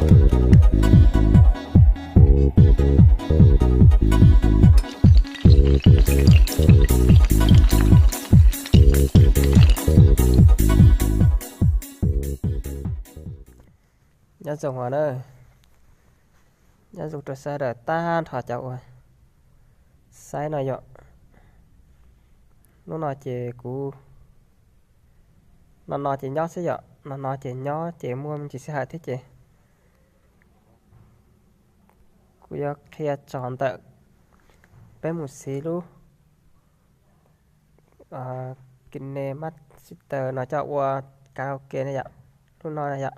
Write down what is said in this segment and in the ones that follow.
Nyob zoo na, nyob zoo rau sawv daws tag nrho cov uas saib no yom. Hnub no ces kuv no no ces nyob xwb yom, no no ces nyob ces muaj me ntsis sij hawm thiab ces kuv yuav qhia tso ntawm peb mus siv lub KineMaster no coj ua karaoke na yom. Lub no na yom,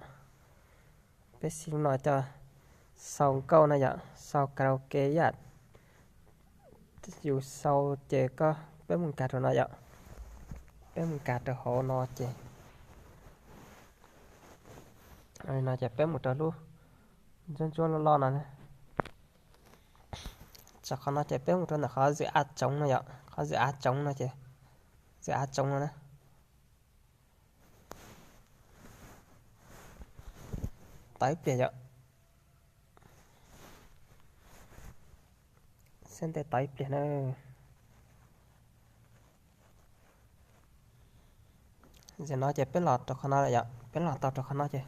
peb siv lub no coj sau nkauj na yom, sau karaoke ib yam. Yus sau ces koj, peb mus nkag rau no yom, peb mus nkag rau hauv no ces, no ces peb mus rau lub ntsuab ntsuab loj loj no na. Tso qhov no ces peb mus rau ntawm qhov zwm av tsoov no yom, qhov zwm av tsoov no ces, zwm av tsoov no na. Tos ib pliag yom, xeb ntes tos ib pliag na. Zaum no ces peb los rau qhov no yom, peb los tau rau qhov no ces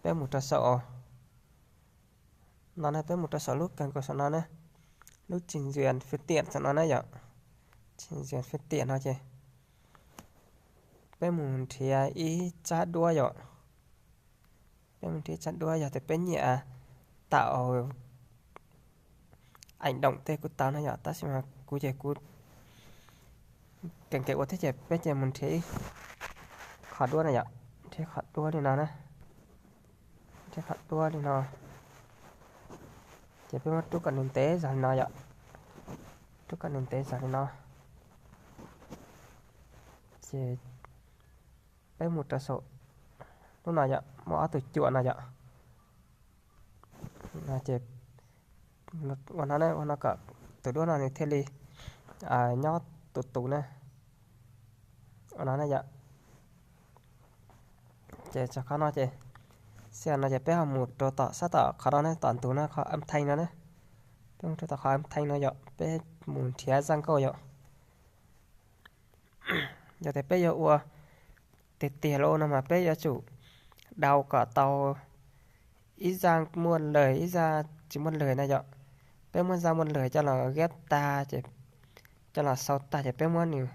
peb mus rau saum no ne, peb mus rau saum lub kawg nkaus saum no ne, lub trình duyệt phương tiện saum no ne yom. Trình duyệt phương tiện no ces peb mus nrhiav ib tsab duab yom. Peb mus nrhiav ib tsab duab, yog tias peb nyiam tau ảnh động tej kuj tau na yom, tab sis mas kuv ces kuv keev keev ua thiab ces peb ces mus nrhiav ib qho duab na yom, nrhiav qhov duab li no na, nrhiav qhov duab li no, ces peb muab rub kom nws ntev zog li no yom, rub kom nws ntev zog li no, ces peb mus rau saum lub no yom, muaj ob tug cuam no yom. Ces ua no, ua no kom tus duab no nws thiaj li nyob tus tus na. Ua no na yom. Ces txog qhov no ces, xib no ces peb ho mus rau tom sab tom qhov no ne, tom ntug no qhov âm thanh no ne. Peb mus rau tom qhov âm thanh no yom, peb mus nrhiav zaj nkauj yom. Yog tias peb yuav ua tiag tiag los no mas peb yuav tsum đào kom tau ib zaj muaj lawg ib zaj tsis muaj lawg na yom. Peb muab zaj muaj lawg coj los ghép tag ces, coj los sau tag ces peb muab nws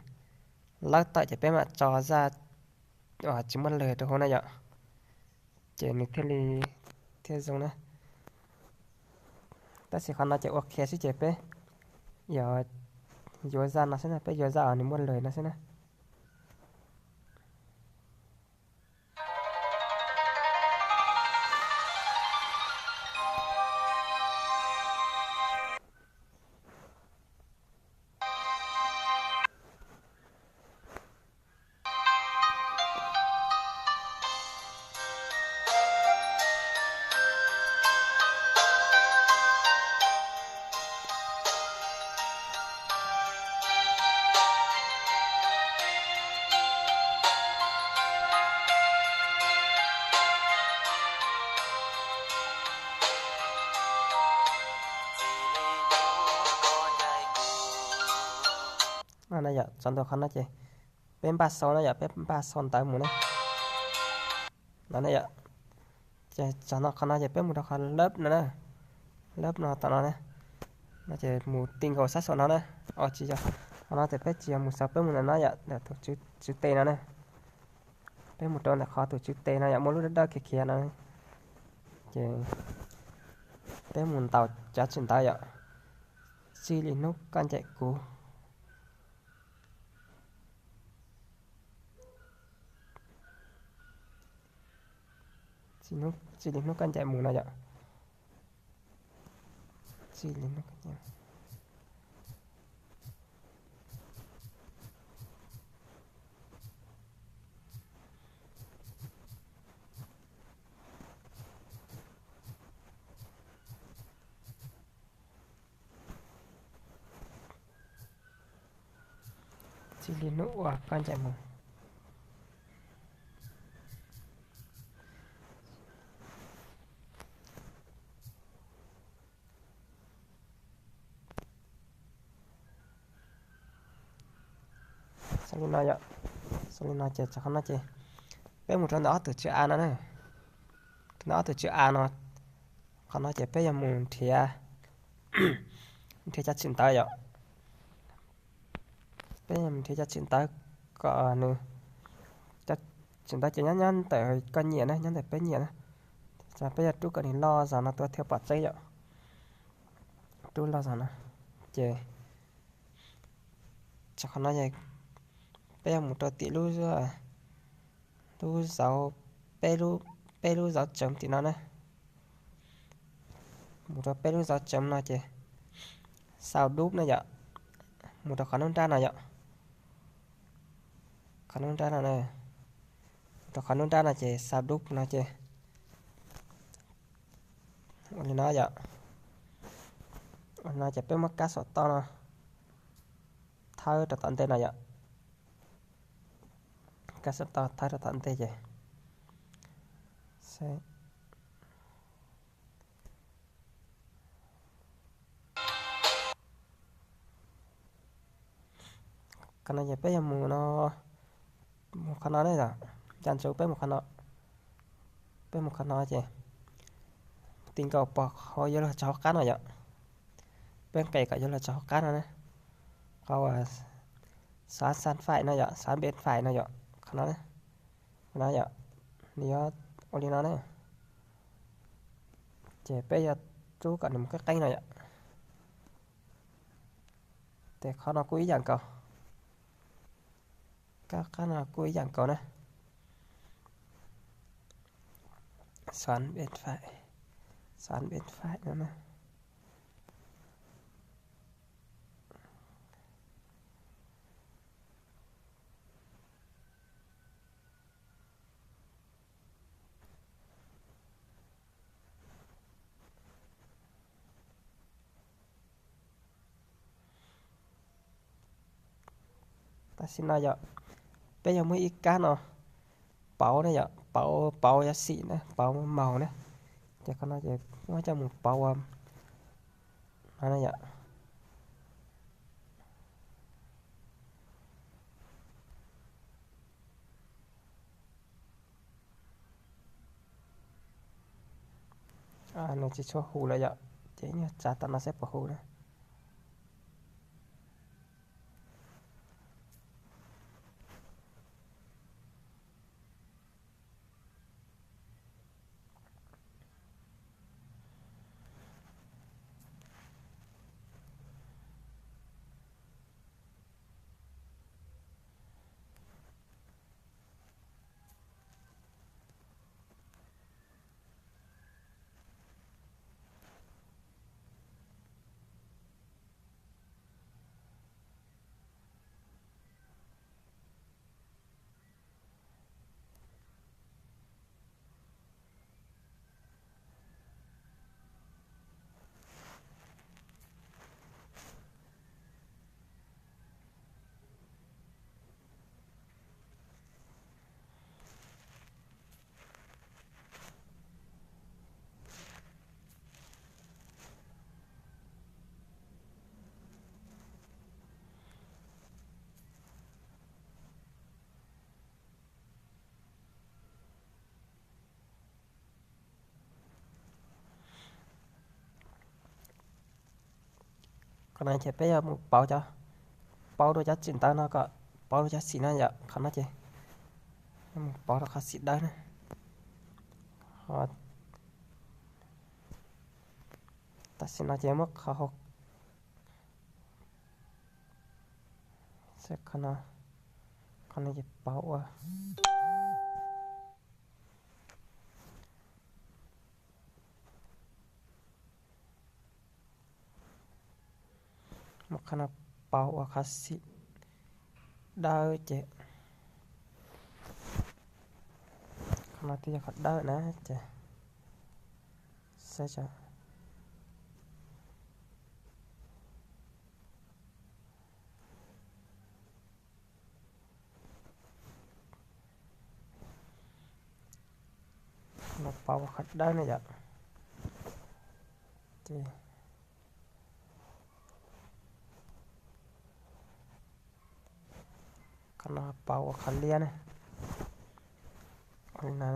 lawb tawm ces peb mam tso zaj tsis muaj lawg rau hauv na yom. Ces nws thiaj li, thiaj zoo na. Tab sis qhov no ces ua qhia xwb ces peb yuav, yuav zaj no xwb na, peb yuav zaj uas nws muaj lawg no xwb na. Txog ntua qhov no ces peb npaj sau na yom, peb npaj sau ntawv mus na. No na yom, ces txog ntua qhov no ces peb mus rau qhov lab no na, lab no tom no na, no ces mus ti nkaus sab saum no na. Os tsis yog, qhov no ces peb tsis yog mus sau, peb mus ntawm no yom, ntawm tus tswv tes no na. Peb mus rau ntawm qhov tus tswv tes no yom, muaj lub dawb dawb khiav khiav no. Ces peb mus ntaus cov tsis ntawd yom, txij li hnub koj ncaim kuv, txij li hnub koj ncaim mus no yom. Txij li hnub koj ncaim Txij li hnub uas koj ncaim mus. Li no yom, xaus li no ces qhov no ces peb mus rau ntawm ob tug chữ A no na. Rau ntawm ob tug chữ A no, qhov no ces peb yuav mus nrhiav, nrhiav cov txim ntawv yom. Peb yuav mus nrhiav cov txim ntawv kom nws, cov txim ntawv ces nyob nyob ntawm koj nyiam na, nyob ntawm peb nyiam na. Peb yuav rub kom nws loj zog no tuaj thiaj pom tseeb yom. Rub loj zog no ces, qhov no peb yuav mus rau tim lub, lub zauv, peb lub, peb lub zauv tseem tim no na. Mus rau peb lub zauv tseem no ces sau dub na yom. Mus rau qhov nruab nrab no yom. Qhov nruab nrab no, mus rau qhov nruab nrab no ces sau dub no ces ua li no yom. Ua li no ces peb muab kab xov tooj no thawb rau tom ntej no yom. Kab xov tooj thawb rau tom ntej ces qhov no ces peb yuav mus no, mus qhov no ne yom. Ncaj ntsug peb mus qhov no, peb mus qhov no ces ti nkaus pom qhov yuav luag tso hauv qab no yom. Peb nqes kom yuav luag tso hauv qab no na. Qhov uas xav xan fais no yom, xav npe fais no yom, qhov no na. No yom, nws yuav ua li no na. Ces peb yuav rub kom nws mus qeeb qeeb no yom. Ces qhov no kuj ib yam nkaus, kab qab no kuj ib yam nkaus na. Xav npe fais, xav npe fais no na. Tam sim no yom, peb yuav muab ib kab no pauv na yom, pauv, pauv cov xim na, pauv màu na. Ces qhov no ces muab coj mus pauv ua no na yom. Nws tsis tshua hu lawm yom, ces nyuag tsav tom no seb puas hu na. Qhov no ces peb yuav mus pauv cov, pauv dua cov txim ntawv no kom pauv dua cov xim no yom. Qhov no ces mus pauv rau qhov xim dawb na. Tam sim no ces muab qhov hauv, qhov no, qhov no ces pauv ua Muab qhov no pauv ua qhov xim dawb ces, qhov no twb yog qhov dawb na ces, saib, no pauv ua qhov dawb ne yom. Ces Qhov no pauv ua qhov liab na. Ua li no.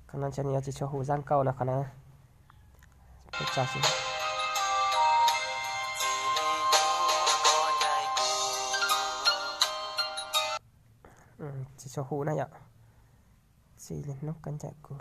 Qhov no ntshe nws yuav tsis tshua hum zaj nkauj no qhov no. Tsis tshua hum na yom. Txij li hnub koj ncaim kuv.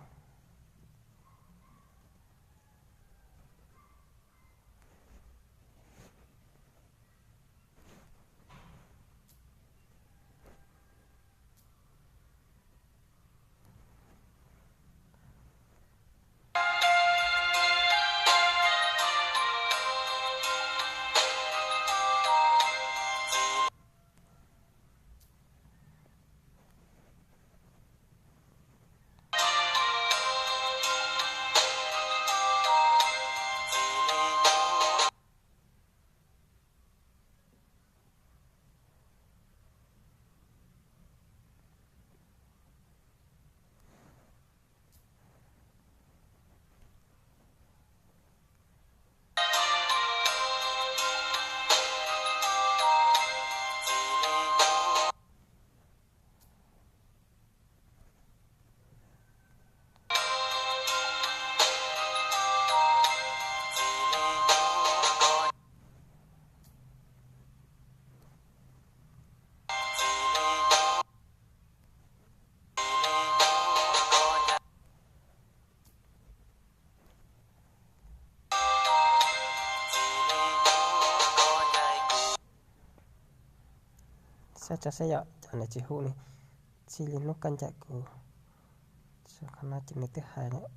Saib tso saib yom, cov nws tsis hum li. Txij li hnub koj ncaim kuv. Qhov no ces nws twb hais lawm,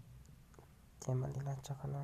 ces mam li los tso qhov no.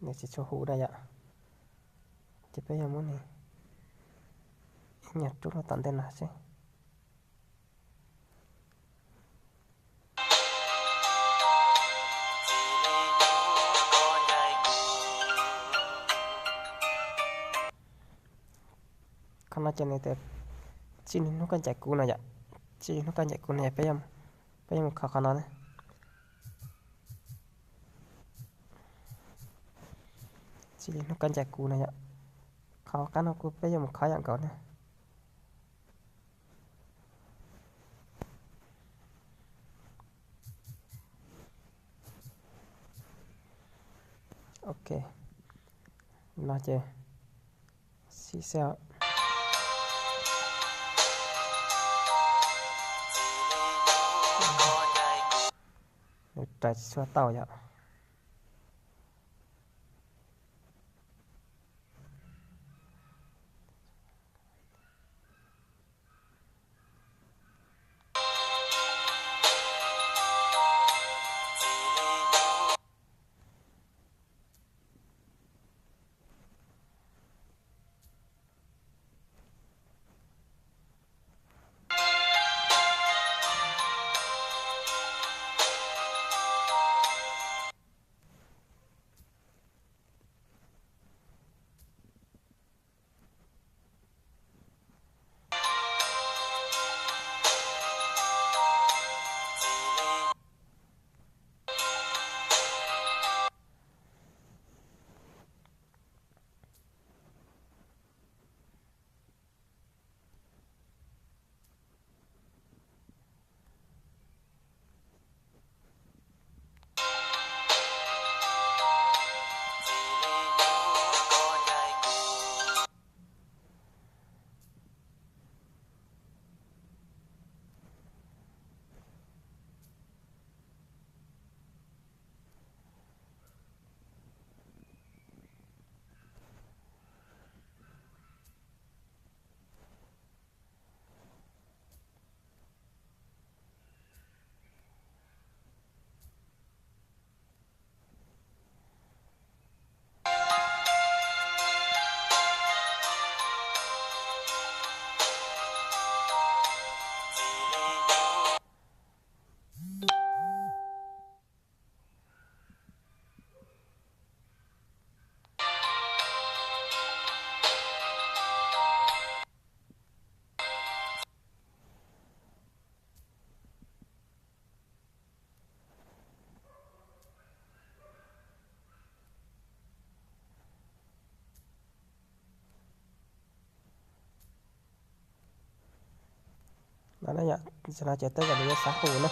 Nws tsis tshua hum na yom. Ces peb yuav muab nws ib nyuag rub los tom ntej no xwb. Qhov no ces nws tias txij li hnub koj ncaim kuv no yom. Txij li hnub koj ncaim kuv no yom, peb yuav, peb yuav mus kho qhov no na. Txij li hnub koj ncaim kuv no yom. Qhov qab no kuj peb yuav mus kho yam nkaus na. Ok, no ces xib xeb. Nws rais tsis tshua tau yom. No na yom, tam sim no ces tej zaum nws yuav xav hu na.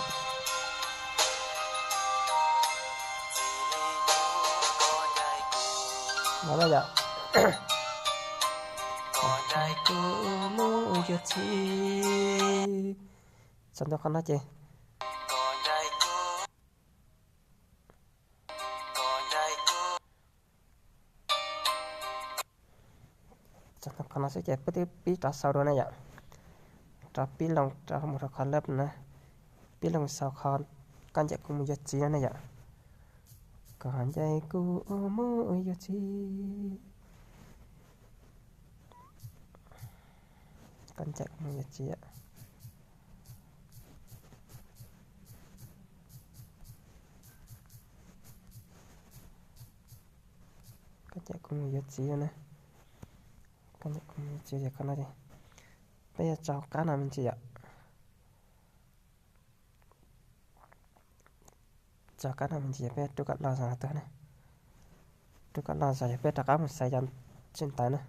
No na yom. Txog ntua qhov no ces Txog qhov no xwb ces peb twb pib rov sau dua na yom. Rov pib loo rau mus rau qhov lab na, pib loo sau qhov koj ncaim kuv mus yuav txiv no na yom. Koj ncaim kuv mus yuav txiv. Koj ncaim kuv mus yuav txiv. Koj ncaim kuv mus yuav txiv na. Koj ncaim kuv mus yuav txiv ces qhov no ces peb yuav tso qab no me ntsis yom. Tso qab no me ntsis yog peb rub kom loj zog tuaj na. Rub kom loj zog yog peb rov qab mus xaiv cov tsis ntawd na.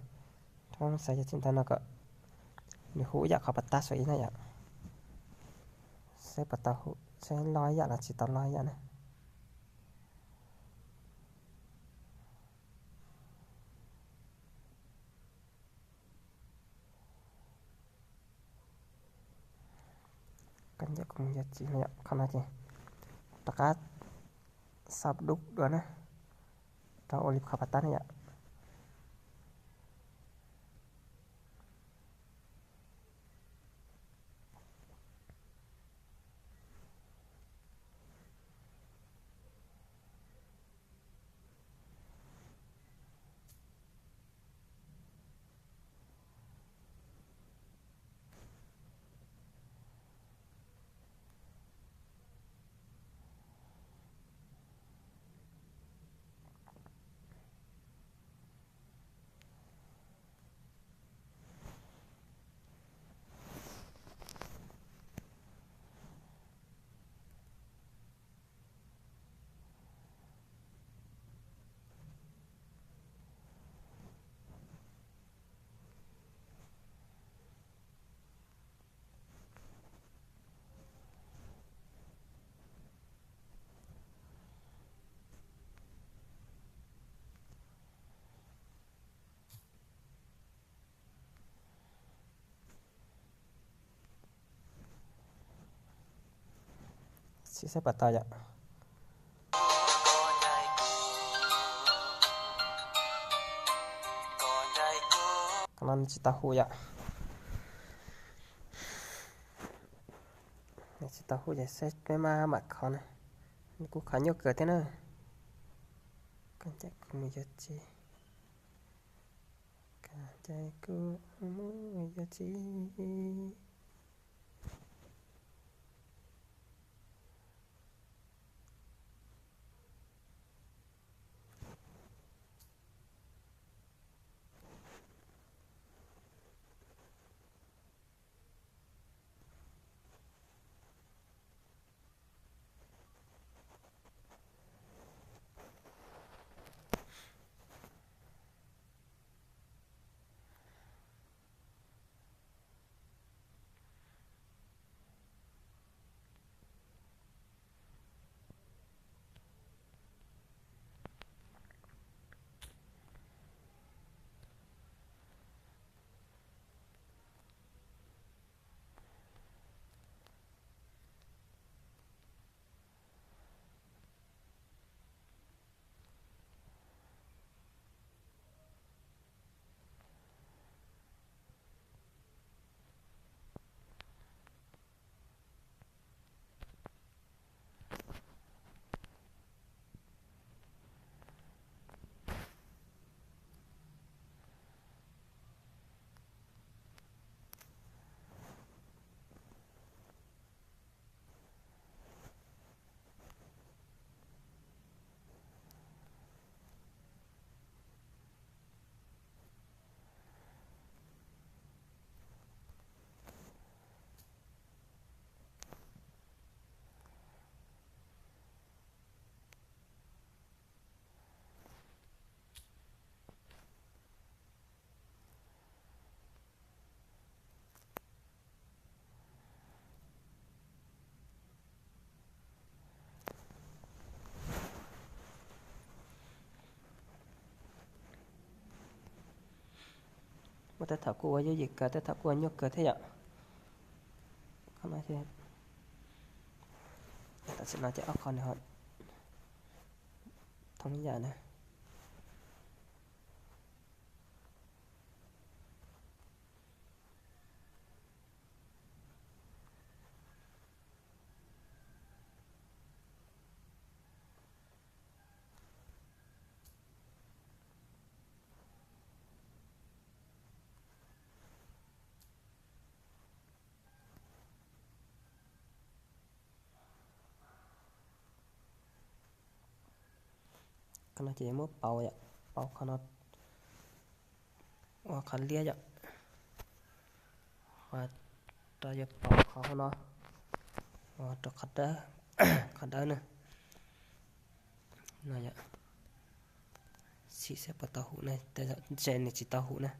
Rov qab mus xaiv cov tsis ntawd no kom nws hu ib yam qhov pas tab saum ib na yom. Saib puas tau hu, saib loj ib yam los tsis tau loj ib yam na. Koj ncaim kuv mus yuav txiv no yom, qhov no ces rov qab xab dub dua na, rau ua li qhov pas tab na yom. Sim saib puas tau yom. Qhov no nws tsis tau hu yom. Nws tsis tau hu ces saib peb mam mam kho na. Nws kuj kho nyuaj kawg thiab na. Koj ncaim kuv mus yuav txiv. Koj ncaim kuv mus yuav txiv. Muaj tej thaum kuj ua yooj yim kawg, tej thaum kuj ua nyuaj kawg thiab yom. Tam sim no ces ob qho nws ho thoob yam na. Qhov no ces yuav muab pauv yom, pauv qhov no ua qhov liab yom. Rau yuav pauv qhov hauv no ua rau qhov dawb, qhov dawb na. No yom, sim seb puas tau hum ne, ntshe nws tsis tau hum na.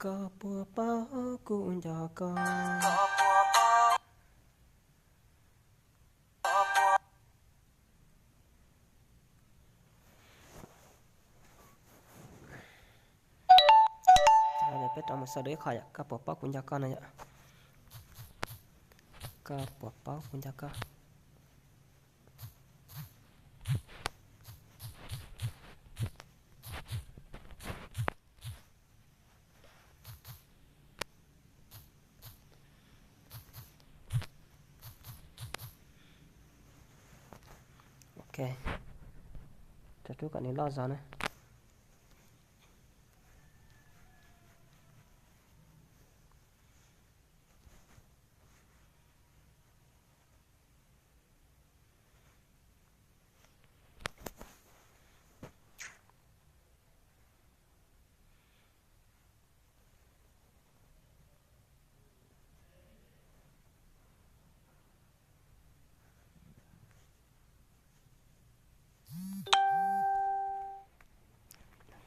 Koj puas paub kuv nco koj? Peb rov mus sau dua ib qho yom, koj puas paub kuv nco koj no yom. Koj puas paub kuv nco koj? Ok, rau rub kom nws loj zog na.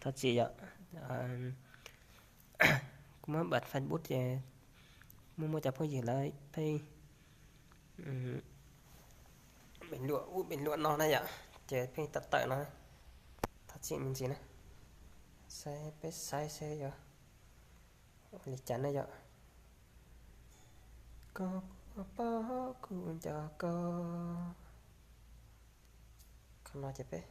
Thov txim yom, kuv muab npam Facebook ces muaj muaj cov phooj ywg lawv pheej luam ub pem luam no na yom, ces pheej tawm tawm no. Thov txim me ntsis na, saib peb saib seb yuav ua li cas na yom. Koj puas paub kuv nco koj? Qhov no ces peb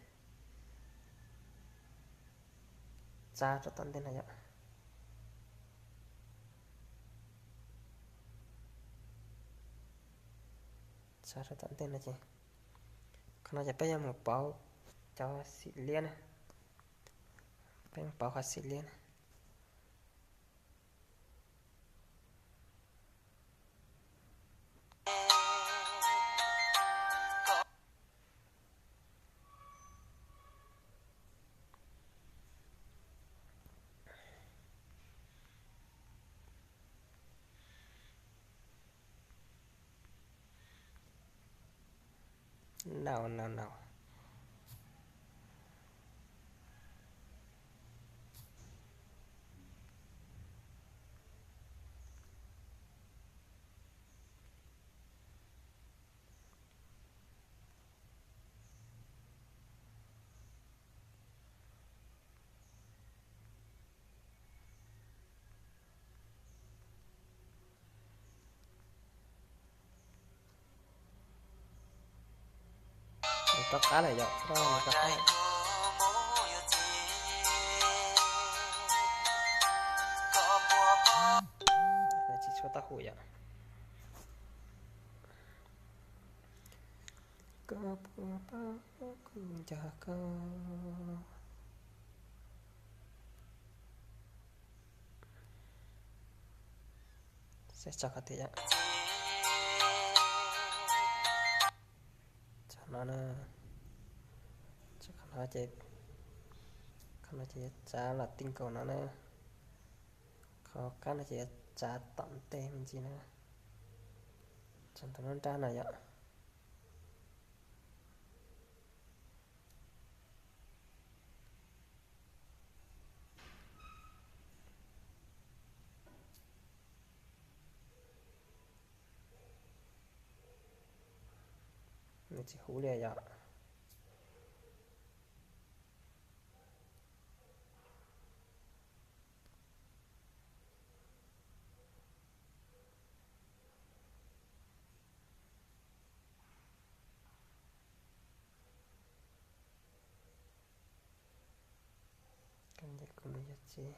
tsa rau tom ntej no yom. Tsa rau tom ntej no ces, qhov no ces peb yuav mus pauv cov xim liab na. Peb mus pauv qhov xim liab na. Nau nau nau. Rov qab lawm yom, rov qab. Hu yom. Koj puas paub kuv nco koj. Saib tso qhov twg yom. Tso no na. Tso qhov no ces, qhov no ces yuav tsav los ti nkaus no na. Qhov qab no ces yuav tsav tom ntej me ntsis na. Tsav ntawm lub nrab no yom. Nws tsis huv li yom. Koj ncaim kuv mus yuav txiv.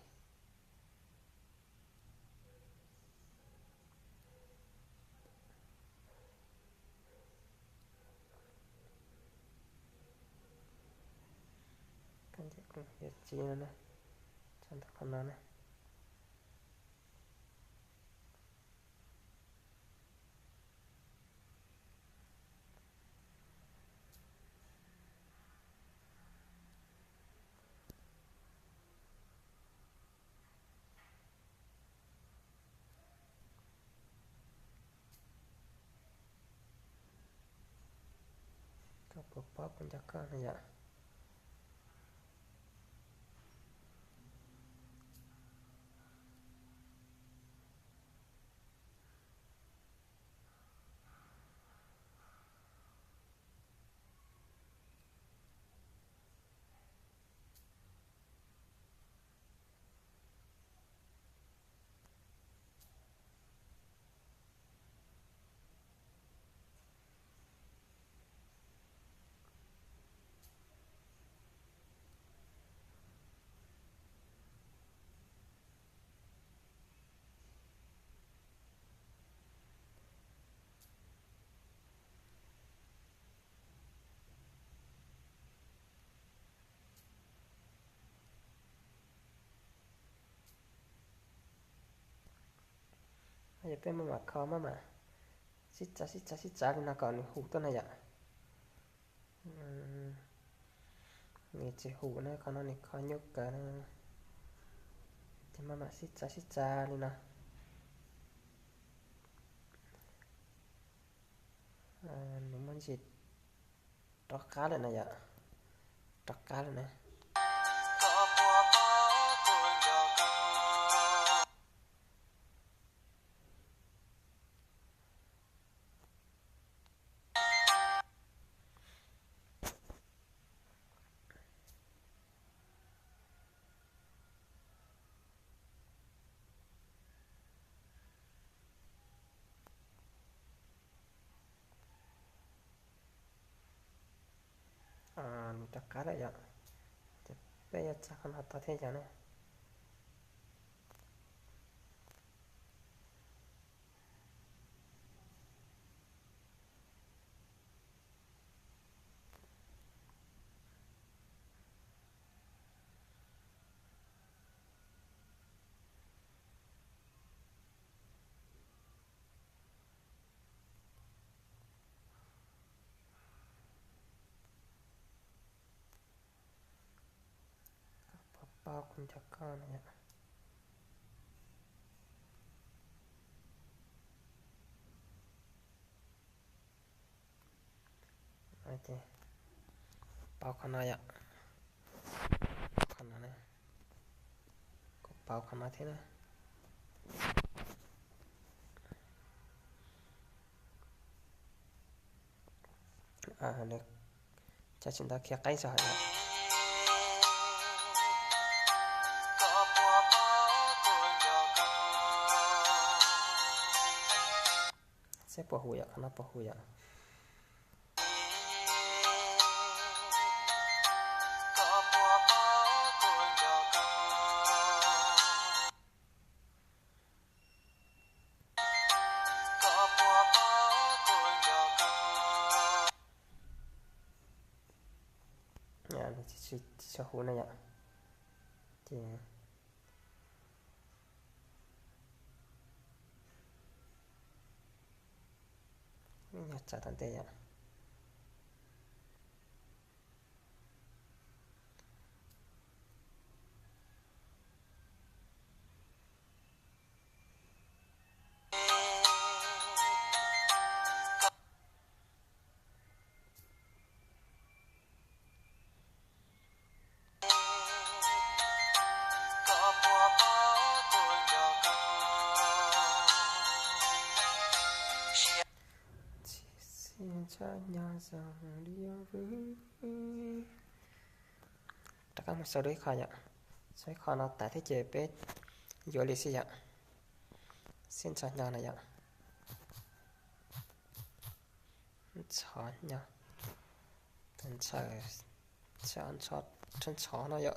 Koj ncaim kuv mus yuav txiv no na. Tso ntawm qhov no na. Koj puas paub kuv nco koj no yom. Yog peb maj mam kho maj mam sib txav sib txav sib txav li no kom nws huv tuaj na yom. Nws tsis huv na, qhov no nws kho nyuaj kawg na. Ces maj mam sib txav sib txav li no. Nws muaj ntsis rov qab lawm na yom. Rov qab lawm na. Nws rov qab lawm yom. Ces peb yuav txav qhov no tod thiab yom na. Koj puas paub kuv nco koj no yom. Paub qhov no yom. Qhov no, kuv paub qhov no thiab na. Cov tsis ntau khiav qeeb tso hais. Seb puas hu yom, qhov no puas hu yom. Tsis tshua huv no yom. Ces yog txawv tom ntej yom. Rov qab mus sau dua ib qho yom. Sau ib qho no tas thiab ces peb yuav li xwb yom. Xiab ntxhov hnyo no yom. Ntxhov hnyo. Tus ntxhov, ntxhov, ntxhov no yom.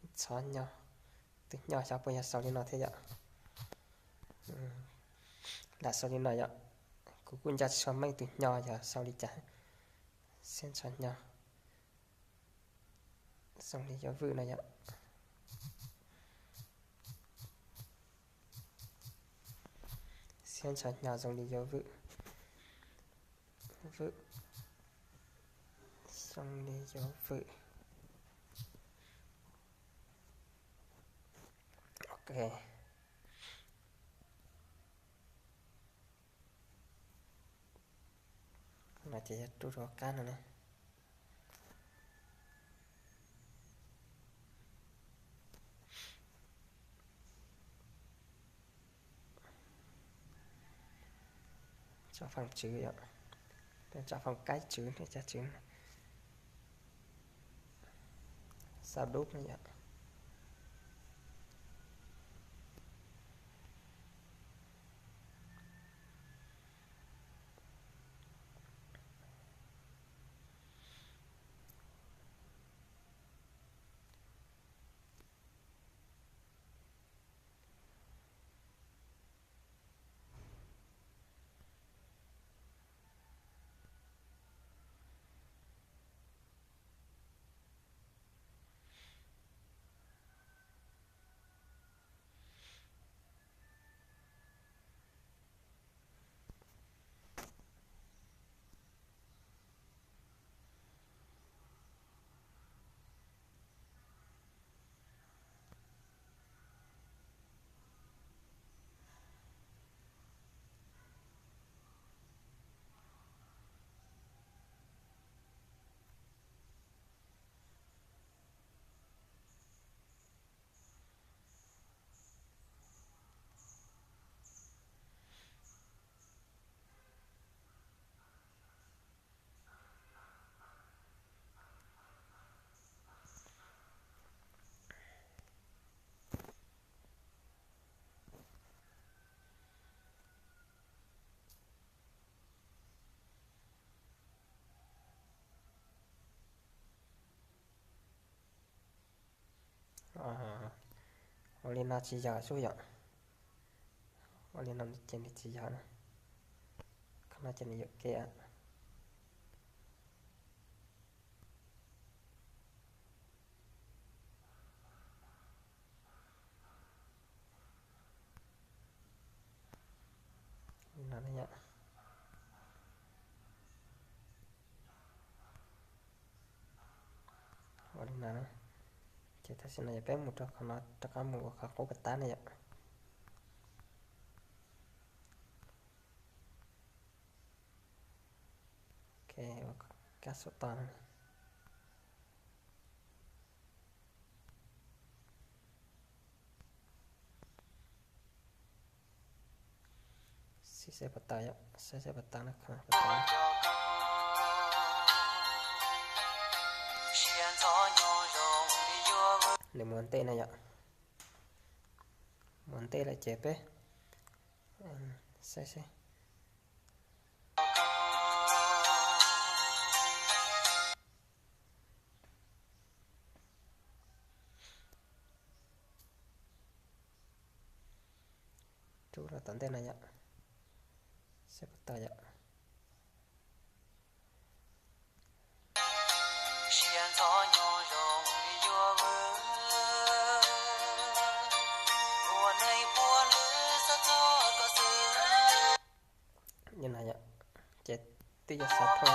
Ntxhov hnyo. Tus hnyo xyov puas yog sau li no thiab yom. Lam sau li no yom. Kuv kuj nco tsis tshua meej tus hnyo yog sau li cas. Xiab ntxhov hnyo. Zoo li yuav vwm no yom. Xiab ntxhov hnyo zoo li yuav vwm. Vwm. Zoo li yuav vwm. Ok. No ces yog rub rau qab no ne. Tso feem tswv yom, tso feem kaib tswv, cov tswv xav dub no yom. Ua li no tsis yog xwb yom. Ua li no ces nws tsis yog na. Qhov no ces nws yuam kev. Li no yom. Ua li no na. Ces tam sim no yog peb mus rau qhov no, rov qab mus ua qhov qub pas tab ne yom. Ok, ua kab xov tooj no. Xib xeb pas tau yom, xib xeb pas tau na, pas tau. Nws mus ntej na yom. Mus ntej lawm ces peb saib seb. Rub rau tom ntej no yom. Saib puas tau yom. Li no yom, ces twb yog xav thooj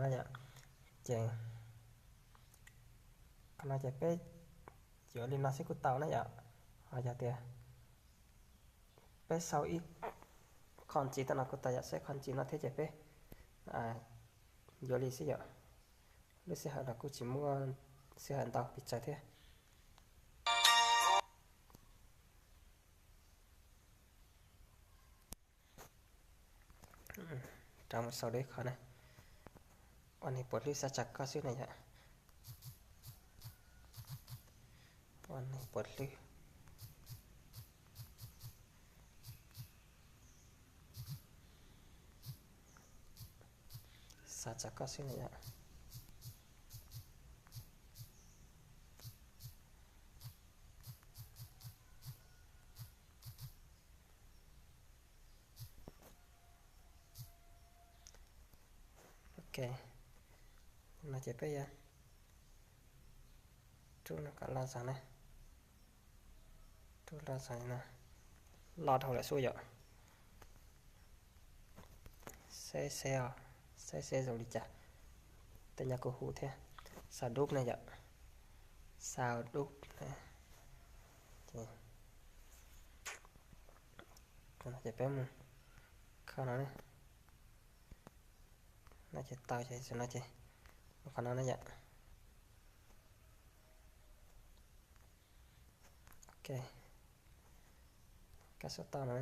no yom. Ces qhov no ces peb yuav li no xwb kuj tau na yom. Ho yog tias peb sau ib qho ntxiv tam no kuj tau yom, sau ib qho ntxiv no thiab ces peb yuav li xwb yom. Lub sij hawm los kuj tsis muaj sij hawm ntau pes tsawg thiab. Rov mus sau dua ib qho na. Ua neeg puas hlwb xav tsa koj xwb na yom. Ua neeg puas hlwb xav tsa koj xwb na yom. Ok, no ces peb yuav rub no kom loj zog na, rub loj zog no, loj dhau lawm xwb yom. Seb seb os, seb seb zoo li cas, tej nyob kuj huv thiab. Xaus dub ne yom, xaus dub ne. Ces peb mus kho no ne, no ces tau ces no ces mus qhov no ne yom. Ok, kab xub toj no.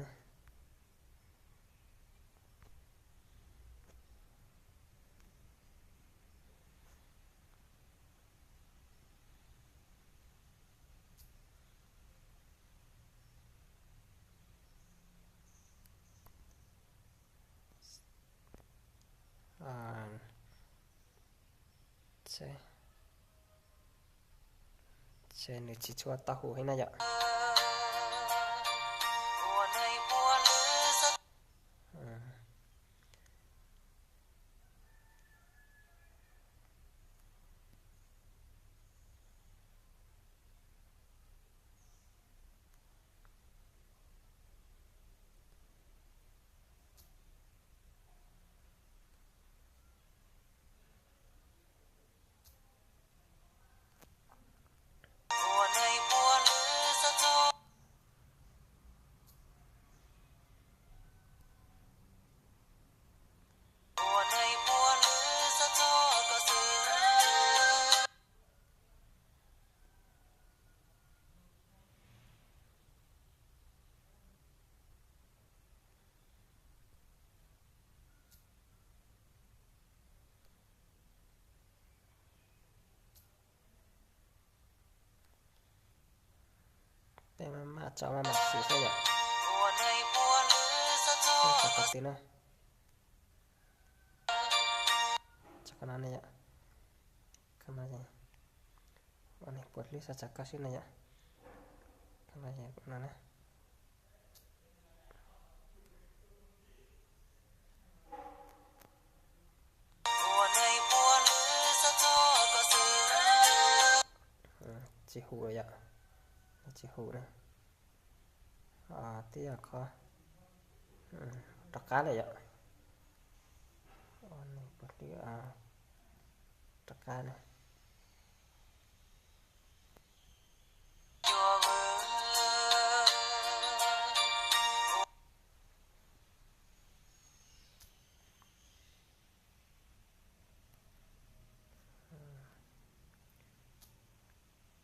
Ces nws tsis tshua tau huv heev na yom. Tej maj mam tso maj mam xim xwb yom. Tso qhov twg na? Tso qhov no ne yom. Qhov no, ua neeg puas hlwb xav tsa koj xwb no yom. Qhov no no na. Tsis huv lawm yom, tsis huv na. Twb yog qhov rov qab lawm yom. Rov qab na.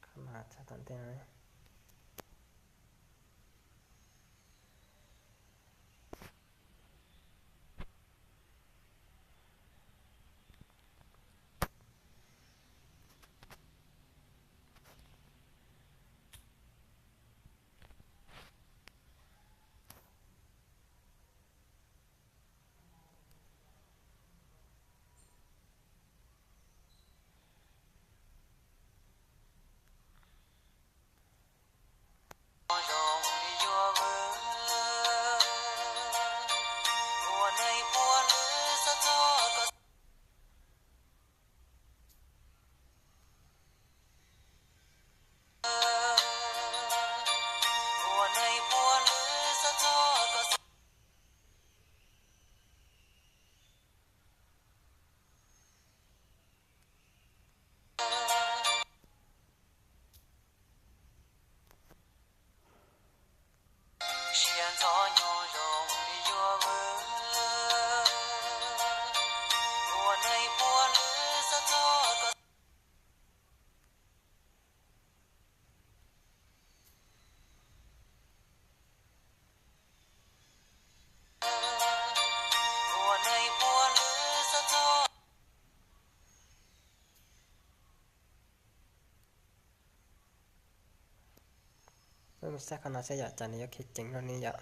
Qhov no txog tom ntej no. Saib qhov no saib yom, cas nws yuav khiav ceev luaj li yom.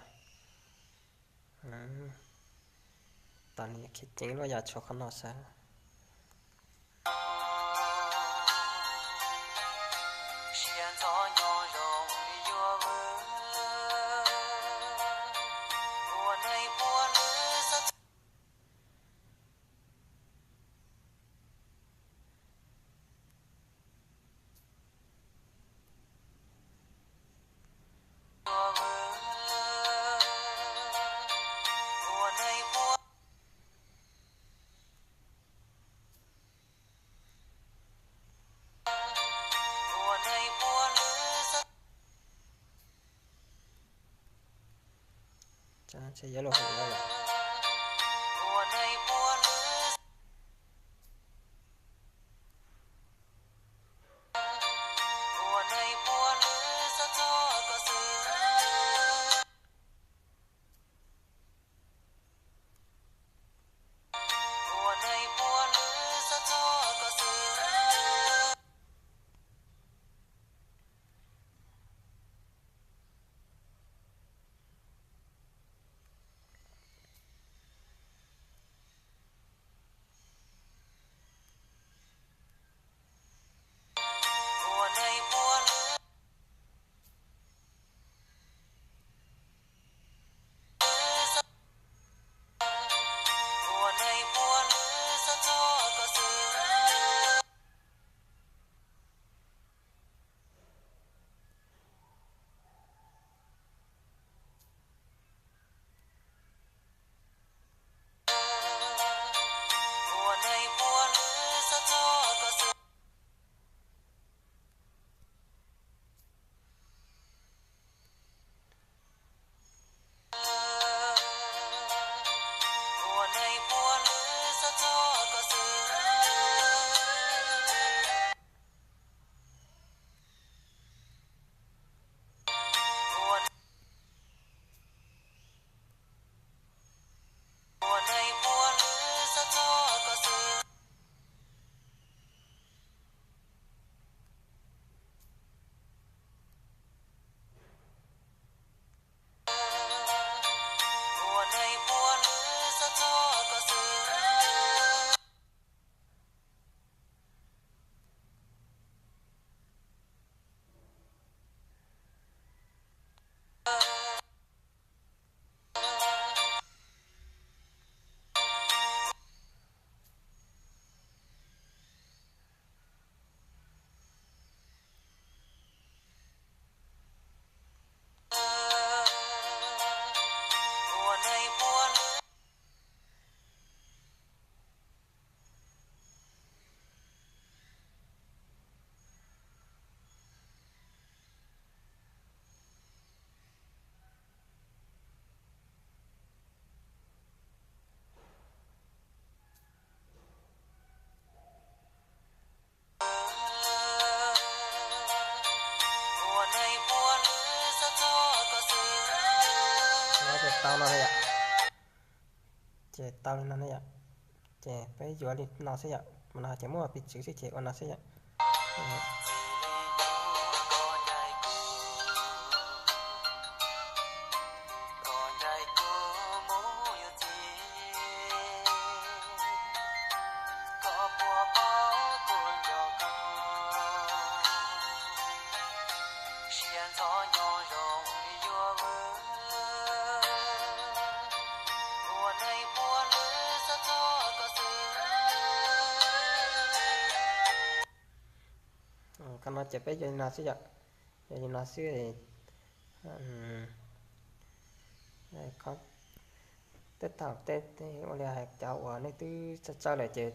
Tos nws yuav khiav ceev luaj yom, tshuav qhov no saib. Yuav luag hum lawm. Ces tau li no ne yom. Ces peb yuav li no xwb yom, mas no ces muab pis tswv xwb ces ua no xwb yom. Qhov no ces peb yuav li no xwb yom, yuav li no xwb. Tej thaum tej ua li hais cov uas nej twb txawj txawj lawm ces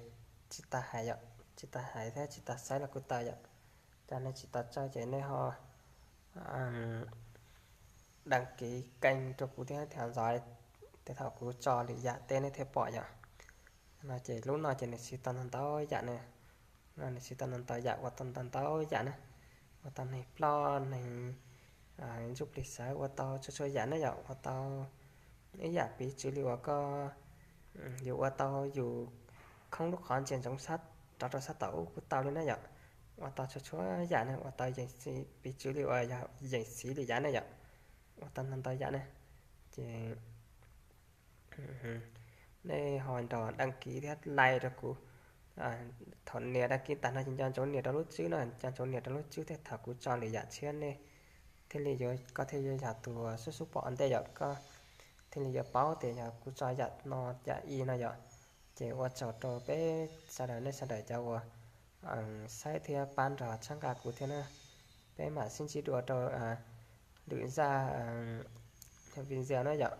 tsis tas hais yom, tsis tas hais thiab tsis tas saib los kuj tau yom. Cov nej tsis tas txawj ces nej ho đăng ký kênh rau kuv thiab thiaj zov, tej thaum kuv tso lwm yam tej nej thiaj pom yom. No ces lub no ces nws siv tau ntau ntau yam ne. No nws siv tau ntau ntau yam, ua tau ntau ntau yam na, ua tau neeg ploj neeg ntsuj plig sawv, ua tau txhua txhua yam ne yom, ua tau ib yam piv txwv li uas koj yus ua tau yus khoob lub qhov ntsia ntsoov sab rov rau sab tom ub kuj tau li na yom. ua tau txhua txhua yam ne, ua tau yeej txiv, piv txwv li uas yog yeej txiv li yam ne yom, ua tau ntau ntau yam ne. Ces nej ho nrog đăng ký thiab like rau kuv. Thaum nias đăng ký tag no ces nco ntsoov nias rau lub tswb no, nco ntsoov nias rau lub tswb thiab thaum kuv tso lwm yam tshiab nej thiaj li yuav, koj thiaj yuav yog tus sub sub pom ntej yom, koj thiaj li yuav paub tias yog kuv tso yam no yam i no yom. Ces ua tsaug rau peb sawv daws, nej sawv daws cov uas saib thiab pab nrog txhawb nqa kuv thiab na. Peb mam sib ntsib dua rau lwm zaj video na yom.